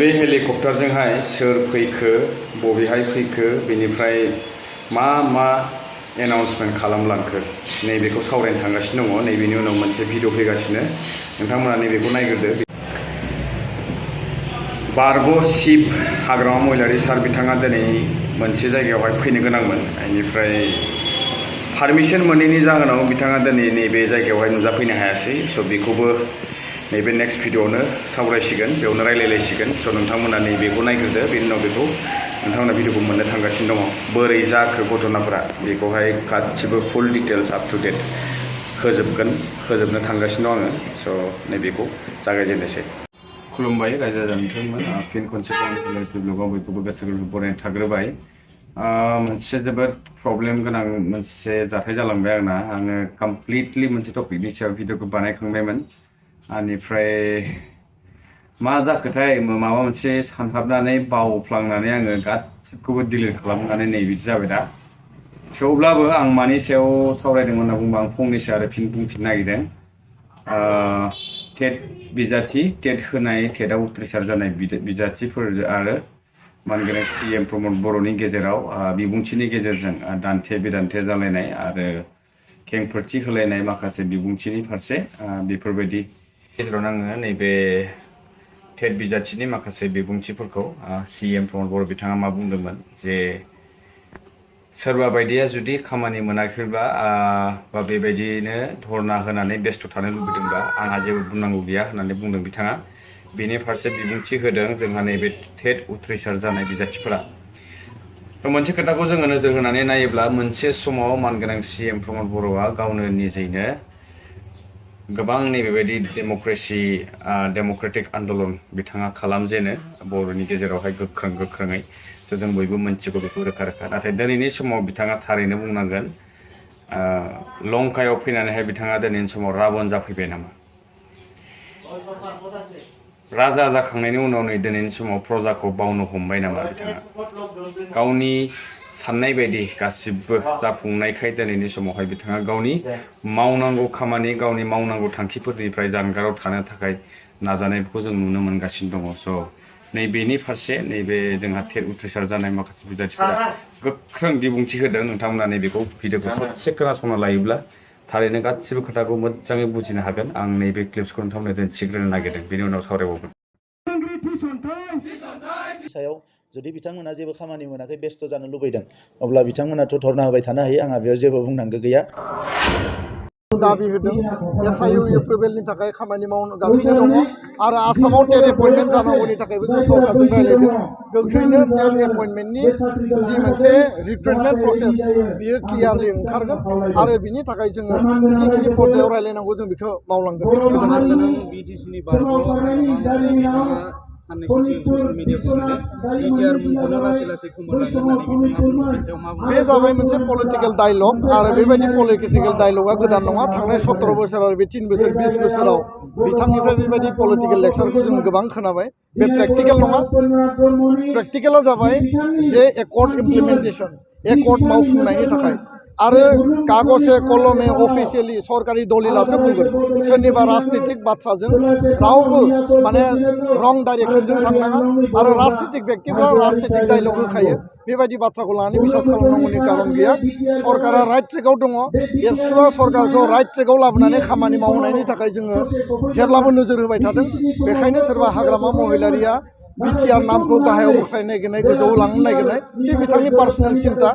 नैबे हेलिकप्टारजोंहाय सोर फैखो बबेहाय फैखो बेनिफ्राय मा एनाउन्समेन्ट खालामलांखो नैबेखौ सावरायनो थांगासिनो दङ। नैबेनि उनाव मोनसे भिडिअ फैगासिनो, नोंथांमोना नैबेखौ नायग्रोदो। बारग' शिब हाग्रामा महिलारि सार बिथाङा दिनै मोनसे जायगायावहाय फैनो गोनांमोन, बेनिफ्राय पारमिसन मोनैनि जाहोनाव बिथाङा दिनै नैबे जायगायावहाय नुजाफैनो हायासै। स' बेखौबो नैबे नेक्स्ट भिडिअआवनो सावरायसिगोन, बेयावनो रायलायलायसिगोन। स' नोंथांमोना नैबेखौ नायग्रोदो, बेनि उनाव बेखौ नोंथांमोना भिडिअखौ मोननो थांगासिनो दङ। बोरै जाखो घटनाफोरा बेखौहाय गासिबो फुल डिटेल्स आप टु डेट होजोबनो थांगासिनो दं आङो। स' नैबेखौ जागायजेननोसै। खुलुमबाय रायजो राजाफोर, फिन खनसे ब्लगाव बयखौबो गोसो गोरबो बरायनाय थाग्रोबाय। मोनसे जोबोद प्रब्लेम गोनां मोनसे जाथाय जालांबाय आंना। आङो कमप्लिटलि मोनसे टपिकनि सायाव भिडिअखौ बानायखांबायमोन, बेनिफ्राय मा जाखोथाय माबा मोनसे सानहाबनानै बावफ्लांनानै आङो गासिबखौबो डिलिट खालामनानै नै बिदि जाबाय दा। थेवब्लाबो आं मानि सायाव सावरायदोंमोन होनना बुंबा आं फंनैसो आरो बुंफिननो नागिरदों। टेट बिजाथि, टेट होनाय, टेटआव उथ्रिसार जानाय बिजाथिफोर आरो मानगोनां CM प्रमद बर'नि गेजेराव बिबुंथिनि गेजेरजों दान्थे बिदान्थे जालायनाय आरो खेंफोरथि होलायनाय माखासे बिबुंथिनि फारसे बेफोरबायदि गेजेरावनो आङो नैबे टेट बिजाथिनि माखासे बिबुंथिफोरखौ CM प्रमद बर' बिथाङा मा बुंदोंमोन जे सोरबा बायदिया जुदि खामानि मोनाखैब्ला बा बेबायदिनो धरना होनानै बेस्थ' थानो लुबैदोंब्ला आंहा जेबो बुंनांगौ गैया होननानै बुंदों बिथाङा। बेनि फारसे बिबुंथि होदों जोंहा नैबे टेट उथ्रिसार जानाय बिजाथिफोरा। मोनसे खोथाखौ जोङो नोजोर होनानै नायोब्ला मोनसे समाव मानगोनां CM प्रमद बर'आ गावनो निजेनो गोबां नैबेबायदि डेम'क्रेटिक आन्दलन बिथाङा खालामजेनो बर'नि गेजेरावहाय गोख्रोङै। स' जों बयबो मोनथिगौ बेखौ रोखा रोखा। नाथाय दिनैनि समाव बिथाङा थारैनो बुंनांगोन लंकायाव फैनानैहाय बिथाङा दिनैनि समाव राबन जाफैबाय नामा। राजा जाखांनायनि उनाव नै दिनैनि समाव प्रजाखौ बावनो हमबाय नामा बिथाङा। गावनि साननाय बायदि गासिबो जाफुंनायखाय दिनैनि समावहाय बिथाङा गावनि मावनांगौ खामानि, गावनि मावनांगौ थांखिफोरनिफ्राय जानगाराव थानो थाखाय नाजानायखौ जों नुनो मोनगासिनो दङ। स' नैबेनि फारसे नैबे जोंहा टेट उथ्रिसार जानाय माखासे बिजाथिफोरा गोख्रों बिबुंथि होदों। नोंथांमोना नैबेखौ भिडिअखौ खनसे खोनासंना लायोब्ला थारैनो गासिबो खोथाखौ मोजाङै बुजिनो हागोन। आं नैबे क्लिप्सखौ नोंथांमोननो दिन्थिग्रोनो नागिरदों, बेनि उनाव सावरायबावगोन। सायाव जुदि बिथांमोना जेबो खामानि मोनाखै, बेस्थ' जानो लुबैदों, अब्ला बिथांमोनाथ' धरना होबाय थानो हायो। आंहा बेयाव जेबो बुंनांगौ गैया। दाबि होदों SIU एप्रुभेलनि थाखाय खामानि मावगासिनो दङ आरो आसामाव टेट एपइन्टमेन्ट जानांगौनि थाखायबो जों सरकारजों रायज्लायदों। गोख्रैनो टेट एपइन्टमेन्टनि जि मोनसे रिक्रुटमेन्ट प्रसेस बियो क्लियारलि ओंखारगोन आरो बिनि थाखाय जोङो जिखिनि पर्यायाव रायज्लायनांगौ जों बेखौ मावलांगोन। BTC बारग' साननैसो सिगां ससियेल मिडियायाव नुदों BTR मुंखौनो लासै लासै खोमोरलांगोन होननानै बिथाङा बुंदों। बे सायाव मा बुंदों? बे जाबाय मोनसे पलिटिकेल डायलग आरो बेबायदि पलिटिकेल डायलगा गोदान नङा। थांनाय 17 बोसोर आरो बे 3 बोसोर 20 बोसोराव बिथांनिफ्राय बेबायदि पलिटिकेल लेक्सारखौ जों गोबां खोनाबाय। बे प्रेक्टिकेल नङा। प्रेक्टिकेला जाबाय जे एकर्ड इमप्लिमेन्टेसन, एकर्ड मावफुंनायनि थाखाय आरो कागजे कलमे अफिसियेलि सरकारि दलिलासो बुंगोन। सोरनिबा राजनितिक बाथ्राजों रावबो माने रं डाइरेक्सनजों थांनाङा आरो राजनितिक बेक्तिफ्रा राजनितिक डायलग होखायो। बेबायदि बाथ्राखौ लानानै बिसास खालामनांगौनि कारन गैया। सरकारा राइट ट्रेकआव दङ। एबसुआ सरकारखौ राइट ट्रेकआव लाबोनानै खामानि मावनायनि थाखाय जोङो जेब्लाबो नोजोर होबाय थादों। बेखायनो सोरबा हाग्रामा महिलारिया BTR नामखौ गाहायाव बोख्लायनो नागिरनाय, गोजौआव लांनो नागिरनाय बे बिथांनि पार्सनेल सिन्ता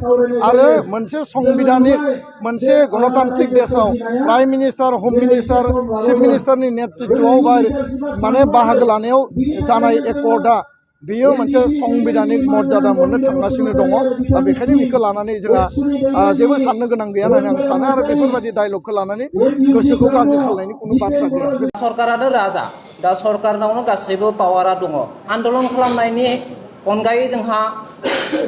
आरो मोनसे संबिधानिक मोनसे गणतान्त्रिक देशआव प्राइम मिनिस्टार, होम मिनिस्टार, चिफ मिनिस्टारनि नेतृत्वआव माने बाहागो लानायाव जानाय एकर्डआ बेयो मोनसे संबिधानिक मर्यादा मोननो थांगासिनो दङ। दा बेखायनो बेखौ लानानै जोंहा जेबो साननो गोनां गैया होननानै आं सानो आरो बेफोरबायदि डायलगखौ लानानै गोसोखौ गाज्रि खालामनायनि खुनु बाथ्रा गैया। सरकारानो राजा, दा सरकारनावनो गासैबो पावारा दङ। आन्दलन खालामनायनि अनगायै जोंहा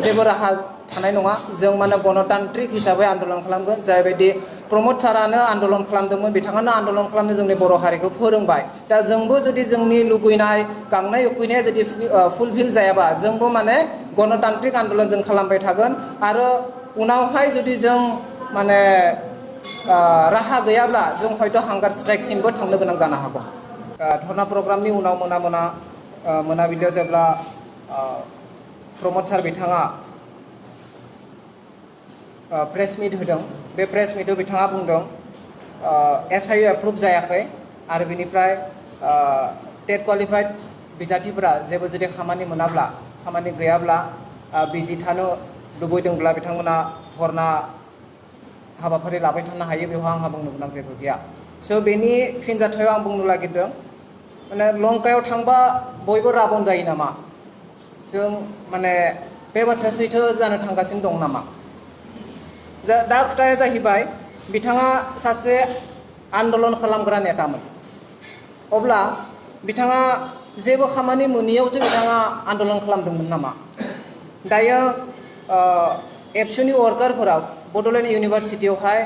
जेबो राहा थानाय नङा। जों माने गणतान्त्रिक हिसाबै आन्दलन खालामगोन। जायबायदि प्रमद सारानो आन्दलन खालामदोंमोन, बिथाङानो आन्दलन खालामनो जोंनि बर' हारिखौ फोरोंबाय। दा जोंबो जुदि जोंनि लुबैनाय, गांनाय उखैनाया जुदि फुलफिल जायाबा जोंबो माने गणतान्त्रिक आन्दलन जों खालामबाय थागोन आरो उनावहाय जुदि जों माने राहा गैयाब्ला जों हयथ' हांगार स्ट्राइकसिमबो थांनो गोनां जानो हागौ। धरना प्रग्रामनि उनाव मोना मोनाबिलियाव जेब्ला प्रमद सार बिथाङा प्रेस मिट होदों बे प्रेस मिटआव बिथाङा बुंदों SIU एप्रुभ जायाखै आरो बिनिफ्राय टेट क्वालिफाइड बिजाथिफोरा जेबो जुदि खामानि मोनाब्ला खामानि गैयाब्ला बिजि थानो लुबैदोंब्ला बिथांमोना हरना हाबाफारि लाबाय थानो हायो बेवहाय आंहा बुंनो गोनां जेबो गैया स' बेनि फिनजाथायाव आं बुंनो नागिरदों माने लंकायाव थांबा बयबो राबन जायो नामा जों माने बे बाथ्राया सैथो जानो थांगासिनो दं नामा दा खोथाया जाहैबाय बिथाङा सासे आन्दलन खालामग्रा नेतामोन अब्ला बिथाङा जेबो खामानि मोनियावसो बिथाङा आन्दलन खालामदोंमोन नामा दायो एबसुनि वर्कारफोरा बड'लेण्ड इउनिभारसिटियावहाय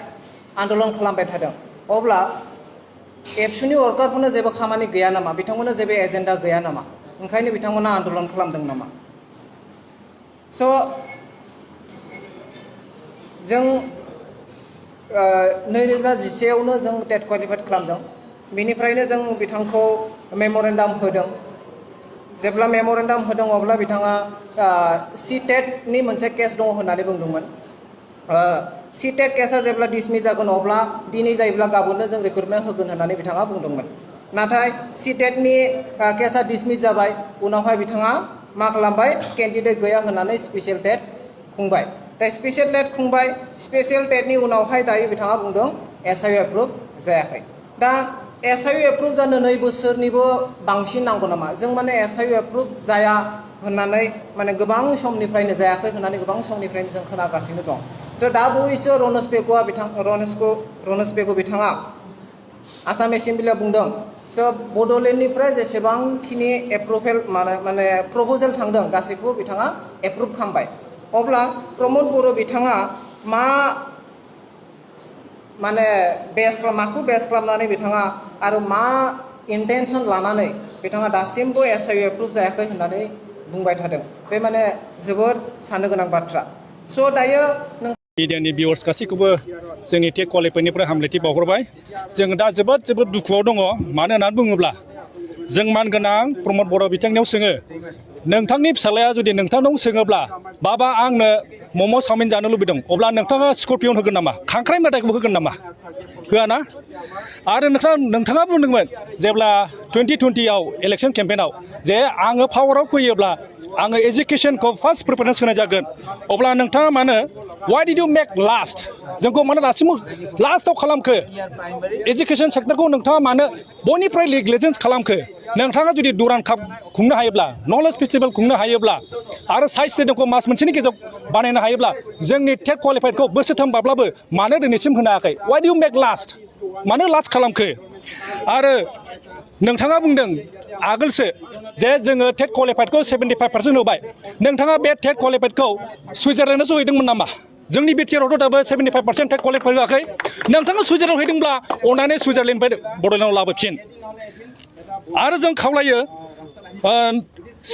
आन्दलन खालामबाय थादों अब्ला एबसुनि वर्कारफोरनो जेबो खामानि गैया नामा बिथांमोननो जेबो एजेन्डा गैया नामा ओंखायनो बिथांमोना आन्दलन खालामदों नामा स' जों 2011आवनो जों टेट क्वालिफाइड खालामदों बेनिफ्रायनो जों बिथांखौ मेम'रेन्डाम होदों जेब्ला मेम'रेन्डाम होदों अब्ला बिथाङा CTET नि मोनसे केस दङ होननानै बुंदोंमोन CTET केसा जेब्ला डिसमिस जागोन अब्ला दिनै जायोब्ला गाबोननो जों रिक्रुटमेन्ट होगोन होननानै बिथाङा बुंदोंमोन नाथाय CTET नि केसा डिसमिस जाबाय उनावहाय बिथाङा मा खालामबाय केन्डिडेट गैया होननानै स्पेसियेल टेट खुंबाय दा स्पेसियेल टेट खुंबाय स्पेसियेल टेटनि उनावहाय दायो बिथाङा बुंदों SIU एप्रुभ जायाखै दा SIU एप्रुभ जानो 2 बोसोरनिबो बांसिन नांगौ नामा जों माने SIU एप्रुभ जाया होननानै माने गोबां समनिफ्रायनो जायाखै होननानै गोबां समनिफ्रायनो जों खोनागासिनो दं थ' दा बावैसो रनेस बेगआ बिथाङा आसाम एसेम्बलियाव बुंदों स' बड'लेण्डनिफ्राय जेसेबांखिनि एप्रुभेल माने प्रप'जेल थांदों गासैखौबो बिथाङा एप्रुभ खालामबाय अब्ला प्रमद बर' बिथाङा मा माने माखौ बेस खालामनानै बिथाङा आरो मा इन्टेनसन लानानै बिथाङा दासिमबो SIU एप्रुभ जायाखै होननानै बुंबाय थादों बे माने जोबोद साननो गोनां बाथ्रा स' दायो मिडियानि भिउअर्स गासैखौबो जोंनि टेट क्वालिफाइडनिफ्राय हामलायथि बावहरबाय जों दा जोबोद दुखुआव दङ मानो होननानै बुङोब्ला जों मानगोनां प्रमद बर' बिथांनियाव सोङो नोंथांनि फिसालाया जुदि नोंथांनाव सोङोब्ला बाबा आंनो मम' चावमिन जानो लुबैदों अब्ला नोंथाङा स्कर्पियन होगोन नामा खांख्राइ मेथाइखौ होगोन नामा होआ ना आरो नोंथाङा बुंदोंमोन जेब्ला 2020आव इलेक्सन केम्पेइनाव जे आङो पावाराव फैयोब्ला आङो एजुकेशनखौ फार्स्ट प्रिफारेन्स होनाय जागोन अब्ला नोंथाङा मानो why did you make last जोंखौ मानो दासिमबो लास्टआव खालामखो एजुकेशन सेक्टरखौ नोंथाङा मानो बयनिफ्राय नेग्लिजेन्स खालामखो नोंथाङा जुदि दुरान काप खुंनो हायोब्ला नलेज फेस्टिभेल खुंनो हायोब्ला आरो साइन्स स्टेडियामखौ मास मोनसेनि गेजेराव बानायनो हायोब्ला जोंनि टेट क्वालिफाइडखौ बोसोरथामबाब्लाबो मानो दिनैसिम होनो हायाखै why do you make last मानो लास्ट खालामखो आरो नोंथाङा बुंदों आगोलसो जे जोङो टेट क्वालिफाइडखौ 75% होबाय नोंथाङा बे टेट क्वालिफाइडखौ सुइजारलेण्डआव हैदोंमोन नामा जोंनि बिटिआरआवथ' दाबो 75% टेट क्वालिफाइड होआखै नोंथाङा सुइजारलेण्डआव हैदोंब्ला अननानै सुइजारलेण्डनिफ्राय बड'लेण्डआव लाबोफिन आरो जों खावलायो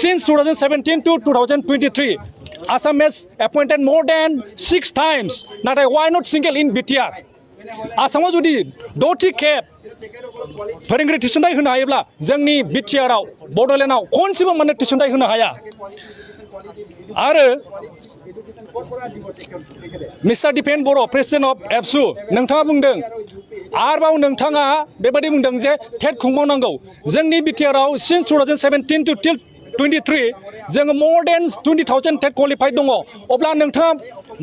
since 2017 to 2023 Assam has appointed more than 6 times नाथाय why not single in BTR आसामाव जुदि 6थि खेब फोरोंगिरि थिसनथाइ होनो हायोब्ला जोंनि बिटिआरआव बड'लेण्डआव खनसेबो माने थिसनथाइ होनो हाया आरो mister Dipen Boro' president of ABSU नोंथाङा बुंदों आरोबाव नोंथाङा बेबायदि बुंदों जे टेट खुंबावनांगौ जोंनि बिटिआरआव सिन्स 2017 टु टिल 23 जोङो more than 20,000 टेट क्वालिफाइड दङ अब्ला नोंथाङा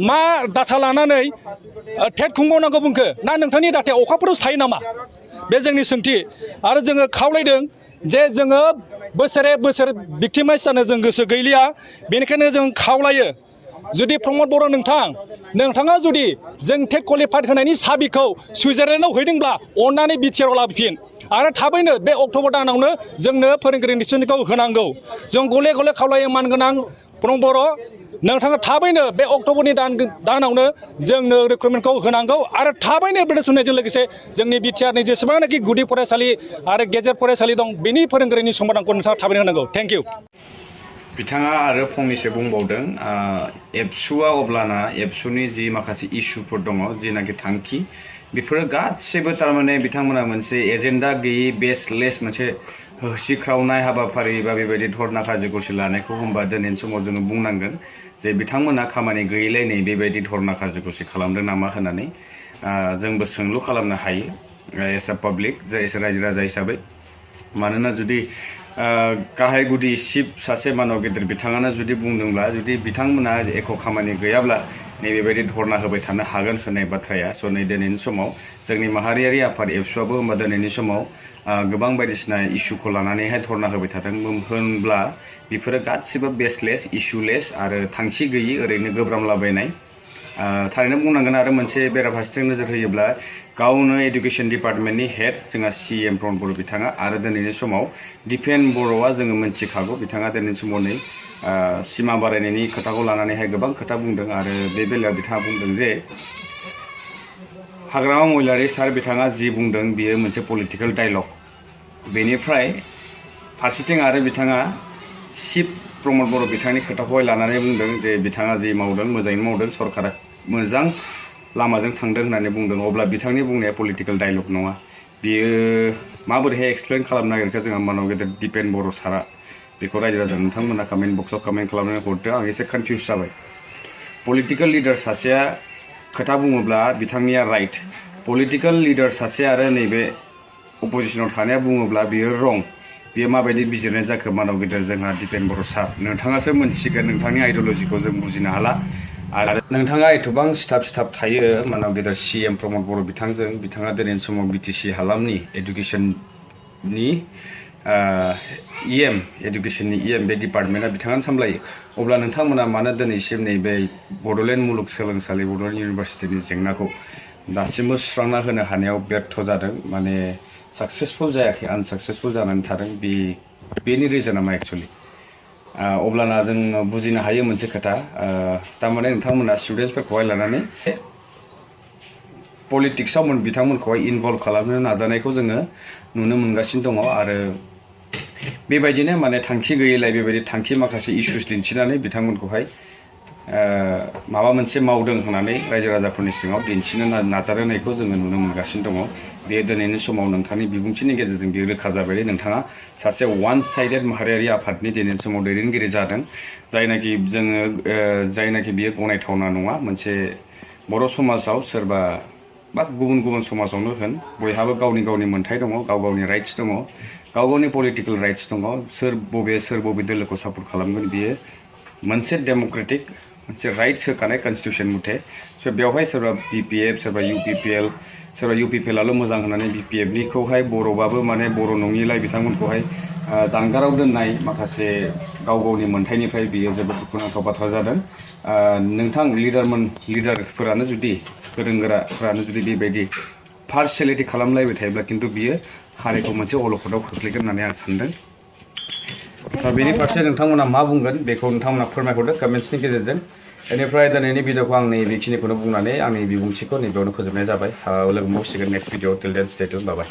मा डाटा लानानै टेट खुंबावनांगौ बुंखो ना नोंथांनि डाटाया अखाफोराव थायो नामा बे जोंनि सोंथि आरो जोङो खावलायदों जे जोङो बोसोरे बोसोर भिक्टिमाइज जानो जों गोसो गैलिया बेनिखायनो जों खावलायो जुदि प्रमद बर' नोंथाङा जुदि जों टेट क्वालिफाइड होनायनि साबिखौ सुइजारलेण्डआव हैदोंब्ला अननानै बिटिआरआव लाबोफिन आरो थाबैनो बे अक्ट'बर दानावनो जोंनो फोरोंगिरि थिसनथाइखौ होनांगौ जों गले गले खावलायो मानगोनां प्रमद बर' नोंथाङा थाबैनो बे अक्ट'बरनि दानावनो जोंनो रिक्रुटमेन्टखौ होनांगौ आरो थाबैनो एडभार्टाइज होनायजों लोगोसे जोंनि बिटिआरनि जेसेबांनाखि गुदि फरायसालि आरो गेजेर फरायसालि दं बेनि फोरोंगिरिनि समादानखौ नोंथाङा थाबैनो होनांगौ थेंक इउ बिथाङा आरो फंनैसो बुंबावदों एबसुआ अब्लाना एबसुनि जि माखासे इस्युफोर दङ जिनाखि थांखि बेफोरो गासैबो थारमाने बिथांमोना मोनसे एजेन्डा गैयै बेसलेस मोनसे होसिख्रावनाय हाबाफारि बा बेबायदि धरना कार्यक्रम लानायखौ होमबा दिनैनि समाव जोङो बुंनांगोन जे बिथांमोना खामानि गैयैलाय नै बेबायदि धरना कार्यक्रम खालामदों नामा होननानै जोंबो सोंलु खालामनो हायो एस ए पाब्लिक जे एस रायजो राजा हिसाबै मानोना जुदि गाहाय गुदि चिफ सासे मानव गेदेर बिथाङानो जुदि बुंदोंब्ला जुदि बिथांमोना एख' खामानि गैयाब्ला नैबेबायदि धरना होबाय थानो हागोन होननाय बाथ्राया स' नै दिनैनि समाव जोंनि माहारियारि आफाद एबसुआबो होमबा दिनैनि समाव गोबां बायदिसिना इस्युखौ लानानैहाय धरना होबाय थादों होनब्ला बेफोरो गासिबो बेसलेस इस्युलेस आरो थांखि गैयि ओरैनो गोब्रामलाबायनाय थारैनो बुंनांगोन आरो मोनसे बेराफारसेथिं नोजोर होयोब्ला गावनो एडुकेशन डिपार्टमेन्टनि हेड जोंहा CM प्रमद बर' बिथाङा आरो दिनैनि समाव दिपेन बर'आ जोङो मिन्थिखागौ बिथाङा दिनैनि समाव नै सिमा बारायनायनि खोथाखौ लानानैहाय गोबां खोथा बुंदों आरो बे बेलायाव बिथाङा बुंदों जे हाग्रामा महिलारि सार बिथाङा जि बुंदों बियो मोनसे पलिटिकल डायलग बेनिफ्राय फारसेथिं आरो बिथाङा चिफ प्रमद बर' बिथांनि खोथाखौहाय लानानै बुंदों जे बिथाङा जि मावदों मोजाङैनो मावदों सरकारा मोजां लामाजों थांदों होननानै बुंदों अब्ला बिथांनि बुंनाया पलिटिकल डायलग नङा बियो माबोरैहाय एक्सप्लेन खालामनो नागिरखो जोंहा मानव गेदेर दिपेन बर' सारा बेखौ रायजो राजा नोंथांमोना कमेन्ट बक्सआव कमेन्ट खालामनानै हरदो आं एसे कनफिउज जाबाय पलिटिकल लिडार सासेया खोथा बुङोब्ला बिथांनिया राइट पलिटिकल लिडार सासे आरो नैबे अपोजिशनाव थानाया बुङोब्ला बियो रं बियो माबायदि बिजिरनाय जाखो मानव गेदेर जोंहा दिपेन बर' सार नोंथाङासो मोनसिगोन नोंथांनि आइडिय'लजिखौ जों बुजिनो हाला आरो नोंथाङा एथबां सिथाब थायो मानव गेदेर CM प्रमद बर' बिथांजों बिथाङा दिनैनि समाव BTC हालामनि एडुकेशननि एडुकेशननि बे डिपार्टमेन्टआ बिथाङानो सामलायो अब्ला नोंथांमोना मानो दिनैसिम नैबे बड'लेण्ड मुलुगसोलोंसालि बड'लेण्ड इउनिभारसिटिनि जेंनाखौ दासिमबो सुस्रांना होनो हानायाव व्यर्थ जादों माने साक्सेसफुल जायाखै आनसाक्सेसफुल जानानै थादों बेनि रिजोना मा एक्चुअलि अब्लाना जों बुजिनो हायो मोनसे खोथा थारमाने नोंथांमोना स्टुडेन्टसफोरखौहाय लानानै पलिटिक्सआव बिथांमोनखौहाय इनभल्भ खालामनो नाजानायखौ जोङो नुनो मोनगासिनो दङ आरो बेबायदिनो माने थांखि गैयैलाय बेबायदि थांखि माखासे इस्युस दिन्थिनानै बिथांमोनखौहाय माबा मोनसे मावदों होननानै रायजो राजाफोरनि सिङाव दिन्थिनो नाजानायखौ जोङो नुनो मोनगासिनो दङ बे दिनैनि समाव नोंथांनि बिबुंथिनि गेजेरजों बेयो रोखा जाबाय नोंथाङा सासे वान साइडेड माहारियारि आफादनि दिनैनि समाव दैदेनगिरि जादों जायनाखि बियो गनायथावना नङा मोनसे बर' समाजाव सोरबा बा गुबुन गुबुन समाजावनो होन बयहाबो गावनि मोन्थाय दङ गावनि राइट्स दङ गावनि पलिटिकेल राइट्स दङ सोर बबे दोलोखौ सापर्ट खालामगोन बियो मोनसे डेम'क्रेटिक मोनसे राइट्स होखानाय कनस्टिटिउसन मथे स' बेवहाय सोरबा BPF सोरबा UPPL सोरबा UPPLआल' मोजां होननानै BPFनिखौहाय बर'बाबो माने बर' नङिलाय बिथांमोनखौहाय जानगाराव दोननाय माखासे गावनि मोन्थायनिफ्राय बियो जोबोद दुखुनांथाव बाथ्रा जादों नोंथां लिडारफोरानो जुदि गोरों गोराफोरानो जुदि बेबायदि पार्सियेलिटि खालामलायबाय थायोब्ला खिन्थु बियो हारिखौ मोनसे अलखदाव खोख्लैगोन होननानै आं सानदों बेनि फारसे नोंथांमोना मा बुंगोन बेखौ नोंथांमोना फोरमायहरदो कमेन्ट्सनि गेजेरजों बेनिफ्राय दिनैनि भिडिअखौ आं बेखिनिखौनो बुंनानै आंनि बिबुंथिखौ नैबेयावनो फोजोबनाय जाबाय लोगो मोनसिगोन नेक्स्ट भिडिअ टिल देन स्टे टिउन बाय